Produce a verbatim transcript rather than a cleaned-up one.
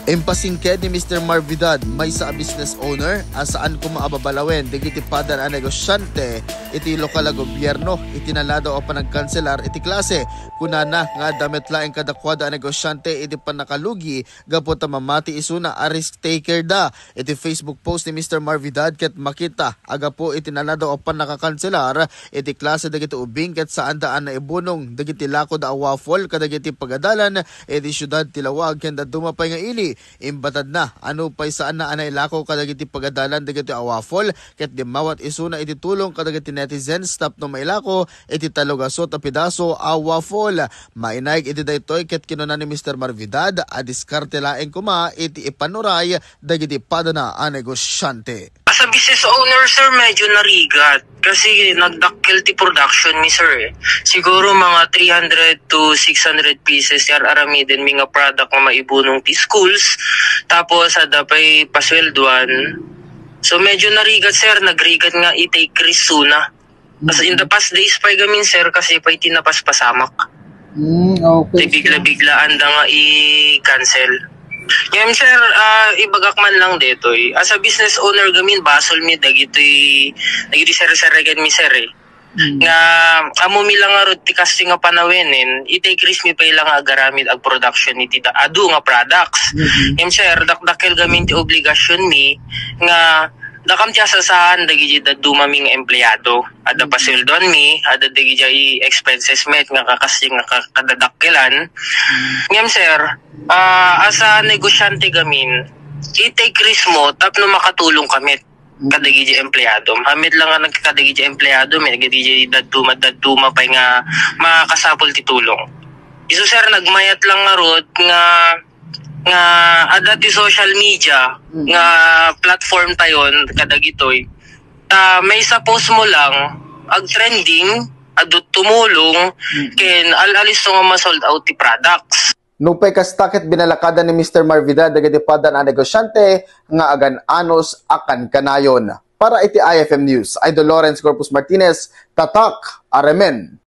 Impasingked ni Mister Marvidad, maysa a business owner, a saan koma a babalawen dagiti padana a negosyante iti lokal a gobierno iti naladaw a panagkanselar iti klase. Kunana nga adda met laeng kadakuada a negosyante iti pannakalugi gapu ta mamati isuna a risk taker da. Iti Facebook post ni Mister Marvidad ket makita a gapu iti naladaw a pannakakanselar iti klase dagiti ubing ket saanda a naibunong dagiti lakoda a waffle kadagiti pagadalan iti siudad ti Laoag ken dadduma pay nga ili. Imbatadna a nupay saanna a nailako kadagiti pagadalan dagiti a waffle ket dimmawat isuna iti tulong kadagiti netizens tapno mailako iti tallogasot a pedaso a waffle. Mainaig iti daytoy ket kinuna ni Mister Marvidad a diskarte laeng koma iti ipanuray dagiti padana a negosyante. As a business owner, sir, medyo narigat. Kasi nagdakkel ti production mi, sir, eh. Siguro mga three hundred to six hundred pieces ti ar-aramiden mi nga product nga maibunong ti schools. Tapos, adda pay pasweldoan. So, medyo narigat, sir. Nagrigat nga i-take risk suna. As in the past days pay gamin, sir, kasi pay ti napaspasamak. Mm, okay, Ti sir. Bigla-biglaan da nga i-cancel. Ngem, sir, ah, ibagak man lang detoy. As a business owner gamin, basol mi dagitoy, dagitoy sir-seregen mi, sir, eh. Mm. Nga, ammo mi lang ngarud ti kastoy nga panawenen, i-take risk mi pay lang nga agaramid ag production iti da-, adu nga products. Mhm. Ngem, sir, dakdakkel gamin ti obligasyon mi nga dakam ti asasaan dagiti dadduma mi nga empleyado. Adda Mhm. pasweldoan mi, adda dagiti expenses met nga kakasdi nga ka-, kadadakkelan. Mhm. Ngem, sir, ah, as a negosyante gamin, i-take risk mo tapno makatulong ka met Mhm. kadagiti empleyado. Hamet lang nga nagkadagiti empleyado, met kadagiti dadduma, dadduma pay nga makasapul ti tulong. Isu, sir, nagmayat lang ngarud nga, nga adda ti social media Mhm. nga platform tayon kadagitoy. Ta maysa post mo lang, ag-trending, adu tumulong, Mhm. ken al-alisto nga ma-sold out ti products. Nupay kasta ket binalakada ni Mister Marvidad dagiti padana a negosyante nga agan-anos a kankanayon. Para iti I F M News, Idol Lawrence Corpus Martinez, Tatak, Aremen.